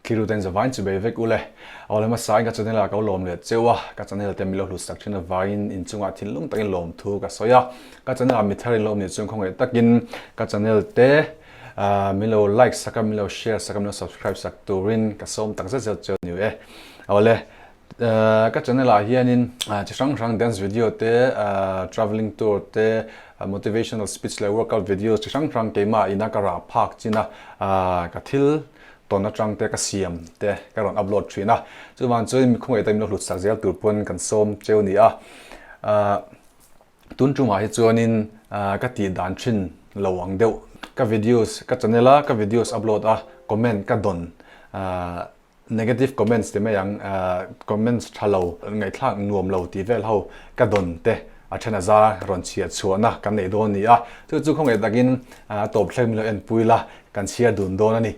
Thliru ten zavain chu bei vek ule. Awle hmasa in ka channel ah ka lawm leh cheu a, ka channel te milo hlut sak thin avangin inchungah thinlung takin lawm thu ka sawi a. Ka channel ah mithar in lawm nih chuan khawngaih takin ka channel te milo like sak a, milo share sak a, milo subscribe sak turin ka sawm tak zet zet cheu a ni e. Awle Ka channel ah hianin chi hrang hrang dance video te, travelling tour te, motivational speech leh workout videos chi hrang hrang keimah ina ka rah phak chin a, ka thil tawn atang te ka siam te ka rawn upload thin a. Chuvang chuan mi khawngaih takin lo hlut sak zel tur pawn kan sawm cheu ni a. Tun tumah hi chuanin ka tih dan thin lo ang deuh ka videos ka channel a ka videos upload a comment ka dawn Negative comments ti mai ang, comments tha lo, ngaihthlak nuam lo tih vel ho ka dawn te a then a za rawn chhiar chhuahna kan nei dawn a ni a. Chu chu khawngaih takin tawp thleng min lo enpui la, kan chhiar dun dawn a ni.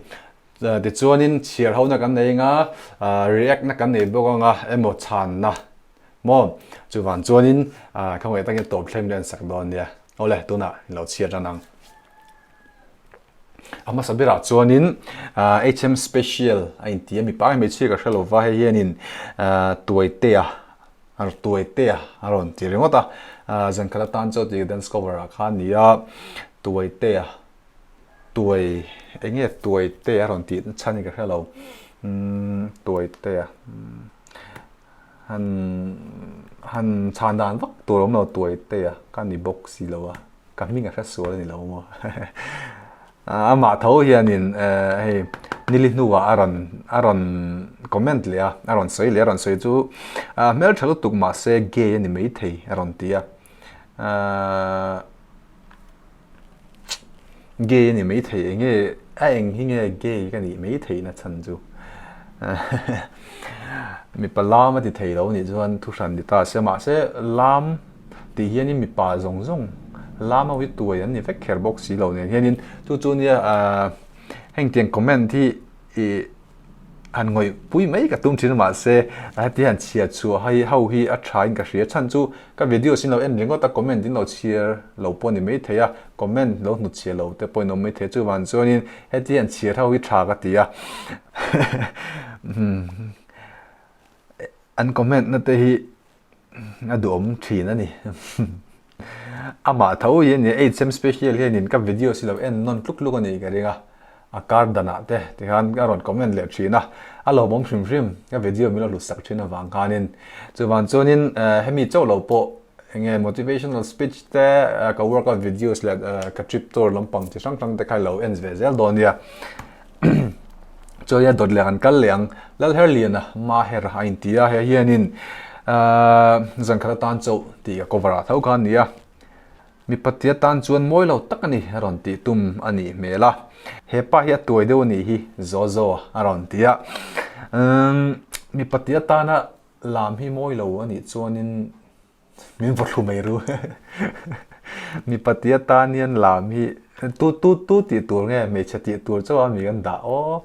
Tichuanin chhiar hona kan nei anga, react na kan nei bawk anga emaw chhanna maw? Chuvang chuanin khawngaih takin tawp thleng min lo ensak dawn nia. Awle, tunah in lo chhiar tan ang. A hmasa berah chuanin HM Special a inti a, mipa nge hmeichhia ka hre lo va, hei hianin Tuaitea Tuaitea a rawn ti ringawt a, zan khat atan chuan tih dance cover ah khan a ni a, Tuaitea Tuai eng nge Tuaitea a rawn tih chhan hi ka hre lo, Tuaitea han han chhan dan vak tur a awm lo Tuaitea ka ni bawk si lo a. Ka hming a hre sual a ni lo maw? Amah tho hianin hei nili hnuah a rawn a rawn comment leh a, a rawn sawi leh a rawn sawi chu hmeltha lutuk mahse gay a ni maithei a rawn ti a. Gay a ni maithei eng nge a eng hi nge gay ka nih maithei na chhan chu mipa lam a ti thei lo nih chuan thuhran ni ta se mahse lam Tih hianin mipa zawng zawng lam ho hi tuai an ni vek kher bawk si lo nen hianin chu chu nia ahh hengtiang comment hi ih han ngawih pui mai ka tum thin a mahse heti hian chhiar chhuah hi ho hi a tha in ka hria chhan chu ka videos in lo en ringawt a comment in lo chhiar lo pawh a ni maithei a comment lo hnut chhiar lo te pawh in awm maithei a chuvang chuanin heti hian chhiar ho hi tha ka ti a an comment na te hi. A duhawm thin a ni. Amah tho hi a ni HM special hianin ka videos hi lo en nawn tluk tluk a nih ka ring a, a kar danah te tikhan a rawn comment leh thin a, a lawmawm hrim hrim ka video min lo hlut sak thin avang khanin. Chuvang chuanin hemi chauh lo pawh enge motivational speech te, ka workout videos leh ka trip tour lampang chi hrang hrang te kha i lo en ve zel dawn nia. Chuan dawt leh an kal leh ang. Lalherliana Maher a inti a, hei hianin zan khat atan chauh tih ka cover ah tho kha a ni a. Mipa ti atan chuan mawi lo tak a ni a rawn tih tum a nih hmel a. He pa hi a tuai deuh a nih hi zaw zaw a rawn ti a. Mipa ti atana lam hi mawi lo a nih chuanin Min vaw thlu mai ru. Mipa tia tan hian lam hi tu tu tu tih tur nge hmeichhe tih tur chauh a mi kan dah aw.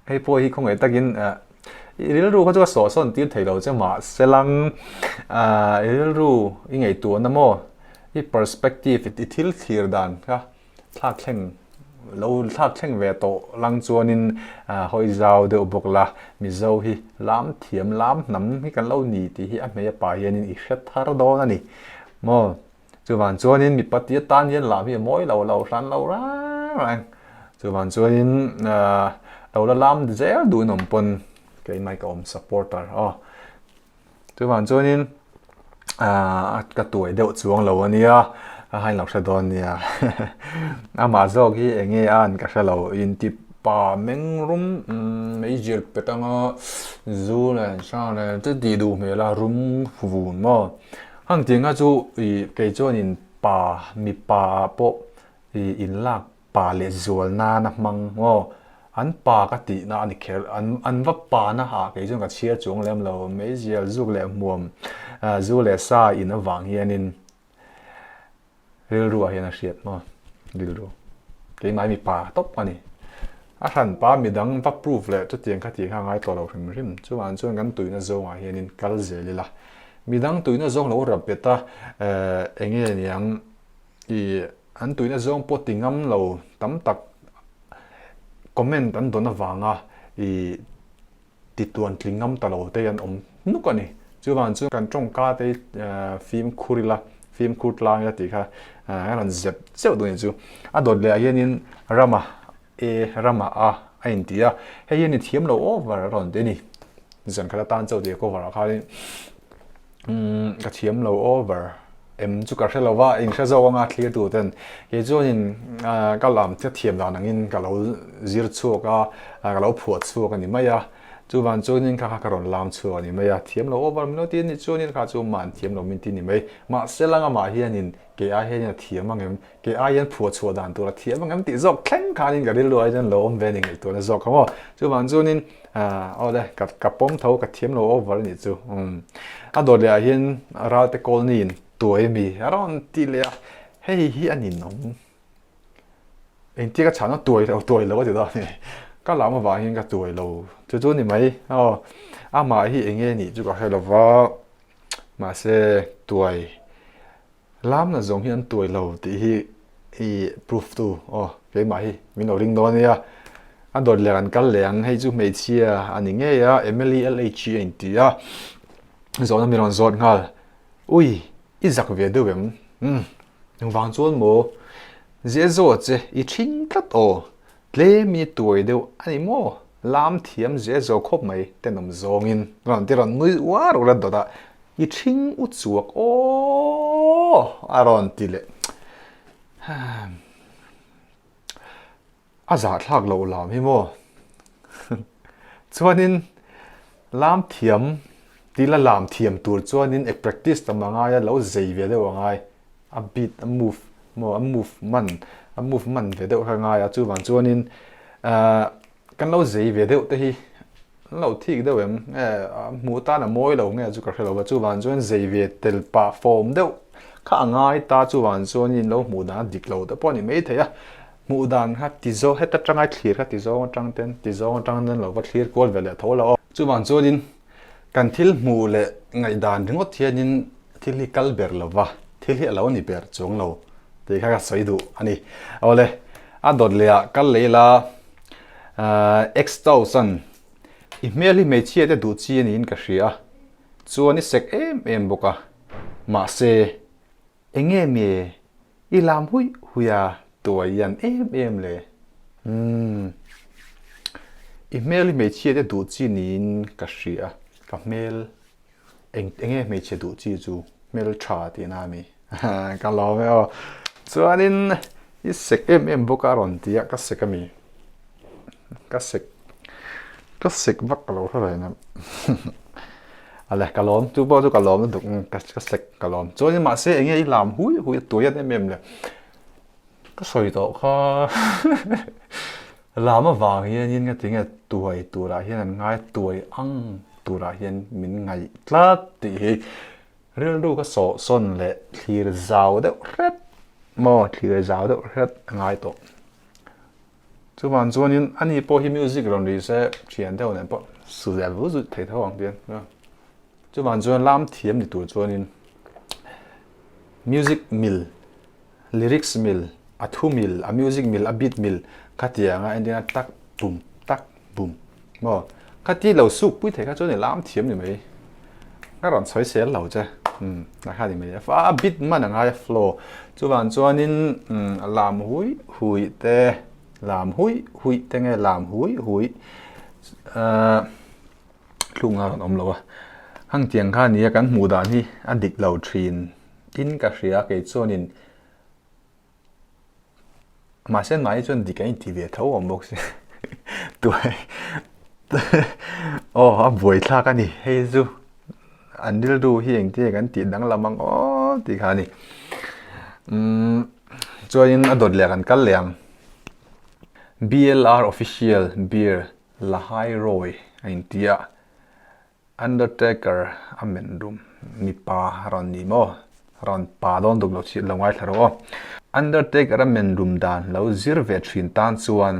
Hei pawh hi khawngaih takin i rilru kha chu ka sawh sawn tir thei lo che mahse lang i rilru i ngaihtuahna maw i perspective i thil thlir dan kha Thlak thleng lo thlak thleng ve tawh lang chuanin hawi zau deuh bawk la, Mizo hi lam thiam lam hnam hi kan lo ni tih hi a hmei a pa hianin i hre thar dawn a ni maw? Chuvang chuanin mipa tia tan hian lam hi a mawi lo lo hran lo reng reng. Chuvang chuanin lo la lam zel duhin awm pawn keimah ka awm supporter aw. Chuvang chuanin aah ka tuai deuh chuang lo a nia, a hain lo hre dawn nia. Amah zawk hi eng nge a an ka hre lo, inti pa meng rum meizir pet anga zu leh sa leh te tih duh hmel a rum vun maw. Hang tih nga chu ih kei chuanin pa mipa ah pawh ih inlak Pa leh zual nana hmang aw, an pa ka tihna a ni kher, an an va pa na ah kei chuan ka chhiar chuang lem lo, meizial zuk leh hmuam zu leh sa in avang hianin rilru ah hian a hriat maw, rilru keimah hi mipa tawp a ni, a hran pa midang va proof leh chutiang kha tih kha a ngai tawh lo hrim hrim, chuvang chuan kan tuina zawngah hianin kal zel ila, midang tuina zawng lo rap bet a eng nge niang. I an tuina zawng pawh ti ngam lo tam tak Comment an dawn avanga i tituan tling ngam ta lo te an awm nuk a ni. Chuvang chu kan tawngka te hi fimkhur ila, fimkhur tlang ila tih kha a rawn zep zeuh dawn a ni chu. A dawt leh ah hianin rama e rama a a inti a, hei hian i thiam lo over a rawn ti a ni. Zan khat atan chauh tih a cover ah khanin umm ka thiam lo over em chu ka hre lo va, in hre zawk anga thlir tu ten kei chuanin ka lam ka thiam dan angin ka lo zir chhuak a, ka lo phuah chhuak a ni mai a, chuvang chuanin kha kha ka rawn lam chhuak a ni mai a, thiam lo over min lo ti a nih chuanin kha chu man thiam lo min ti a ni mai, mahse langa hianin kei ai hianin a thiam ang em? Kei ai hian phuah chhuah dan tur a thiam ang em tih zawk thleng khanin ka rilru ah hian lo awm ve a ni ngaihtuahna zawk kha maw. Chuvang chuanin aw le ka ka pawm tho ka thiam lo over a nih chu. Umm a dawt leh ah hian Ralte Colony in tuai a mi a rawn ti leh a, hei hi a ninawm. Engtia ka chhan a tuai lo tuai lo a ti dawn a ni. Ka lam avang hian ka tuai lo chu chu a ni mai. Aw amah hi eng nge nih chu ka hre lo va mahse tuai Lamna zawng hi an tuai lo tih hi i proof tu aw keimah hi min lo ring dawn ania. A dawt leh an kal leh ang hei chu hmeichhia a ni ngei a Emily LH a inti a zawhna mi rawn zawt nghal ui i zak ve deuh em umm engvang chuan maw zia zawt che i thing tlat aw tlem i tuai deuh a ni maw lam thiam zia zawh khawp mai tenawm zawngin rawn ti rawn nui uar uar a dawt a I ṭhing u chuak aw a rawn ti leh. A zahthlak loh lam hi maw? Chuanin lam thiam tila lam thiam tur chuanin e practice tam a ngai a, lo zei ve deuh a ngai. A beat a move maw a move man a move man ve deuh kha a ngai a, chuvang chuanin ahh kan lo zei ve deuh te hi An lo thik deuh em? Nge a hmuh tan a mawi lo nge chu ka hre lo va, chuvang chuan zei ve tel pah fawm deuh kha a ngai ta, chuvang chuan in lo hmuh dan a dik lo te pawh a ni maithei a, hmuh dan kha ti zawng heta tanga thlir kha ti zawng atang ten ti zawng atang ten lo va thlir kual ve leh tho lo aw. Chuvang chuanin kan thil hmuh leh ngaihdan ringawt hianin thil hi kal ber lo va, thil hi a lo ni ber chuang lo tih kha ka sawi duh a ni. Awle, a dawt leh ah kal leh ila. X-Tausan, I hmel hi hmeichhia te duh chi a niin ka hria a, chuan i sek em em bawk a. Mahse, enge me i lam huih huih a tuai ian em em le? Umm, i hmel hi hmeichhia te duh chi niin ka hria a, ka hmel Eng enge hmeichhe duh chi chu hmeltha tihna a mi? Ka lawm e aw. Chuanin i sek em em bawk a rawn ti a, ka sek a mi? Ka sek ka sek vak ka lo hre reng a. Ale ka lawm chu pawh chu ka lawm lutuk ka sek ka lawm. Chuanin mahse enge i lam hui hui a tuai em em le. Ka sawi tawh kha lam avang hianin ka ti nge tuai turah hian an ngai tuai ang turah hian min ngaih tlat tih hi rilru ka sawh sawn leh thlir zau deuh hret maw thlir zau deuh hret a ngai tawh. Chuvang chuanin ani pawh hi music rawn ri se thian deuh nen pawh su zel vut vut thei tho ang tian. Chuvang chuan lam thiam ni tur chuanin music mil Lyrics mil, a thu mil, a music mil, a beat mil khatiang a entir a tak bum tak bum maw khati lo suk pui thei kha chuan i lam thiam ni mai ka rawn sawi sel lo che umm a kha ni mai a beat man a ngai a flow chuvang chuanin umm lam hui hui te lam hui hui te nge lam hui hui ahh thlukna a rawn awm lo a hangtiang kha nia kan hmuh dan hi a dik lo thin. Tin ka hria kei chuanin mahse mahni chuan dik an inti ve tho awm bawk si tuai aw a buaithlak a ni hei chu an rilru hi engtin nge kan tih danglam ang aw tih kha a ni umm chuanin a dawt leh kan kal leh ang B_L_R official beer Lahai Roy a inti a. Undertaker a men rum mipa rawn ni maw? Rawn pa dawn duk lo chhiat lo ngaithla rawh aw. Undertaker a men rum dan lo zir ve thin tan chuan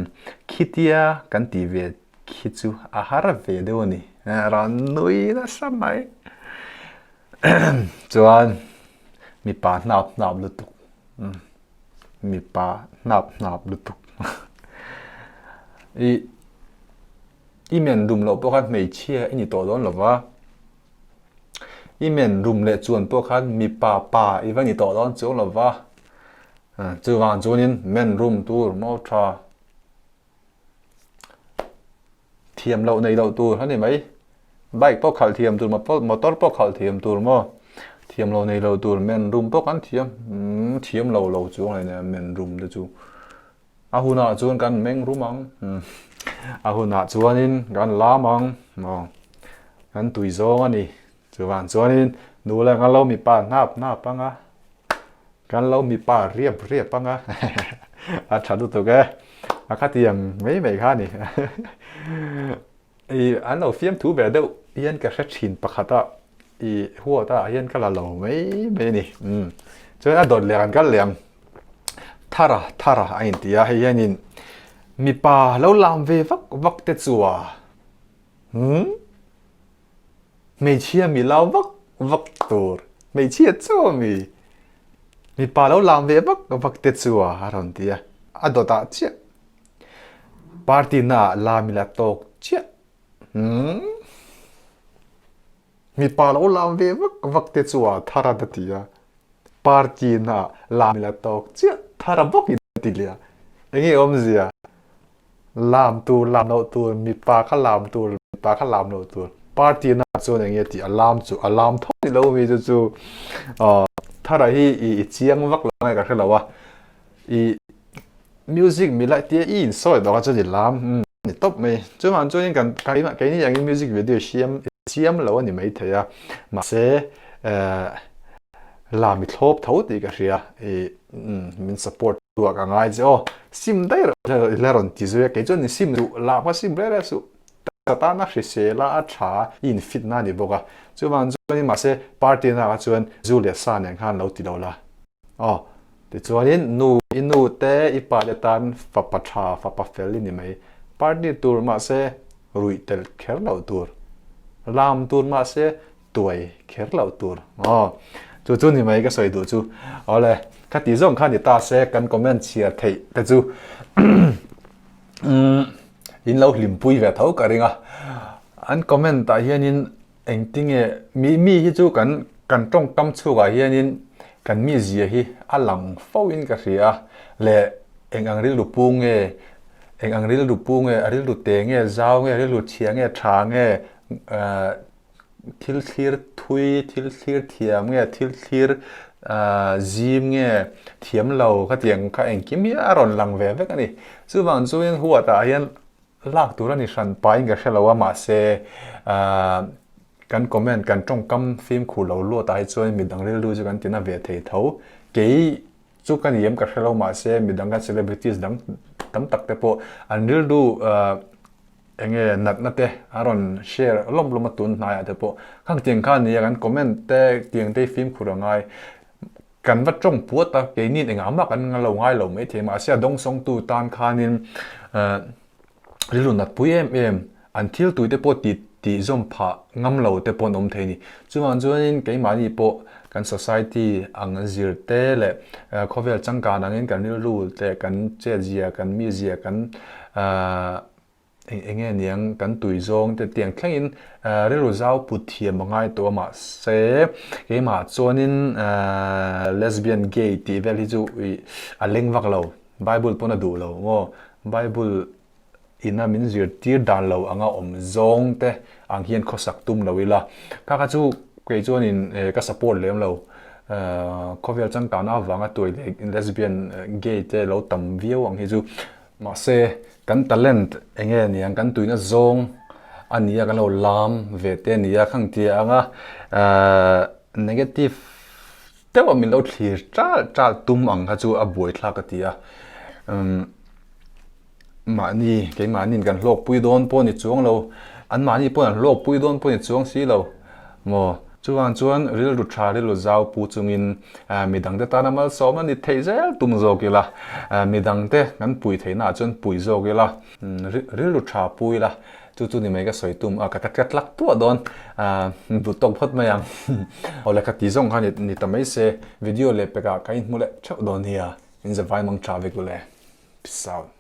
khitia kan tih ve khi chu a har ve deuh a ni. Rawn nui nasa mai. Chuan mipa hnap hnap lutuk. Mipa hnap hnap lutuk. I i men rum loh pawh khan hmeichhia i ni tawh dawn lo va, i men rum leh chuan pawh khan mipa pa i va ni tawh dawn chuang lo va. Chuvang chuanin men rum tur maw tha thiam loh nei loh tur a ni mai. Bike pawh khalh thiam tur, motor pawh khalh thiam tur maw? Thiam lo nei lo tur, men rum pawh kan thiam, thiam lo lo chuang a ni men rum te chu. A hunah chuan kan meng rum ang, a hunah chuanin kan lam ang maw? Kan tui zawng a ni. Chuvang chuanin nu leh kan lo mipa hnap hnap ang a, kan lo mipa riap riap ang a, a tha lutuk e, a khatiang mai mai kha a ni. I an lo fiamthu ve deuh hian ka hre thin pakhat a, i huat ah hian ka la lo mai mai a ni. Umm chuan a dawt leh an kal leh ang. Thara thara a inti a, hei hianin mipa lo lam ve vak vak te chu a, umm hmeichhia mi lau vak vak tur, hmeichhia chu a mi mipa lo lam ve vak vak te chu a a rawn ti a, a dawt ah chiah. Party na ah lam ila tawk chiah. Umm. Mipa lo lam ve vak vak te chu a thar a ti a. Party na ah lam ila tawk chiah thar a bawk in a ti leh a. Enge awmzia? Lam tur lam loh tur mipa kha lam tur mipa kha lam loh tur. Party na ah chuan enge tih a lam chu a lam tho ni lo mi chu chu thar a hi i chiang vak lo nge ka hre lo a. I Music mi lai tia i insawi bawk a chuan i lam ni tawp mai. Chuvang chuanin kan keimah keini angin music video siam siam lo a ni maithei a, mahse eh lam i thlawp tho tih ka hria i min support tu ah ka ngai che aw. Sim daih rawh i la rawn ti zui a, kei chuan i sim duh lam kha sim reng reng suh. Taksa tana hrisel a a tha i infit na a ni bawk a. Chuvang chuanin mahse party na ah chuan zu leh sa nen khan lo ti lo la. Aw, tichuanin nu, i nu te, i pa te tan fapa tha, fapa fel i ni mai. Party tur mahse ruih tel kher loh tur. Lam tur mahse tuai kher loh tur. Aw, chu chu ni mai ka sawi duh chu. Awle, khati zawng kha ni ta se kan comment chhiar theih te chu umm in lo hlimpui ve tho ka ring a. An comment ah hianin Engtinge mi mi hi chu kan kan tawngkam chhukah hianin kan mizia hi a lang fo in ka hria a, leh eng ang rilru pu nge, eng ang rilru pu nge, a rilru te nge, zau nge, rilru chhia nge, tha nge, eh thil thlir thui, thil thlir thiam nge, thil thlir eh zim nge, thiam lo khatiang kha engkim hi a rawn lang ve vek a ni. Chuvang chuin huatah hian Lak tur a ni hran pahin ka hre lo a, mahse kan comment, kan tawngkam fimkhur lo luat ah hi chuan midang rilru chu kan tina ve thei tho. Kei chu ka ni em ka hre lo, mahse midang kan celebrities dang tam tak te pawh an rilru eng nge natna te a rawn share lawm lawm a tun hnaiah te pawh. Khang tiang khan nia kan comment te tiang te hi fimkhur a ngai. Kan va tawng puat a, keiniin engah mah kan lo ngai lo maithei, mahse a dawngsawngtu tan khanin rilru natpui em em, an thil tuite pawh tih tih zawm phah ngam lo te pawh an awm thei a ni. Chuvang chuanin keimahni pawh kan society ang zir te leh khawvel changkan angin kan rilru leh kan chetzia, kan mizia, kan Eng eng nge niang kan tui zawng te tiang thlengin rilru zau put thiam a ngai tawh a mahse keimah chuanin lesbian gay tih vel hi chu ih a leng vak lo bible pawn a duh lo maw bible ina min zirtir dan lo anga awm zawng te ang hian khawsak tum lo ila kha kha chu kei chuanin ka support lem lo khawvel changkana avanga tuai leh lesbian gay te lo tam viau ang hi chu. Mahse, kan talent eng nge niang, kan tuina zawng a nia, kan lo lam ve te a nia, khang tia anga negative deuh a min lo thlir chal chal tum ang kha chu a buaithlak ka ti a. Mahni, keimahniin kan hlawkpui dawn pawh a ni chuang lo, anmahni pawhin an hlawkpui dawn pawh a ni chuang si lo maw? Chuvang chuan rilru tha, rilru zau pu chungin midangte tana malsawmna ni theih zel tum zawk ila, midangte kan pui theihnaah chuan pui zawk ila, rilru tha pu ila, chu chu ni mai ka sawi tum a, ka tlak tuah dawn, duh tawk phawt mai ang. Awle ka ti zawng kha ni ta mai se, video leh pekah ka inhmu leh theuh dawn nia, in zavai mang tha vek u le. Peace out.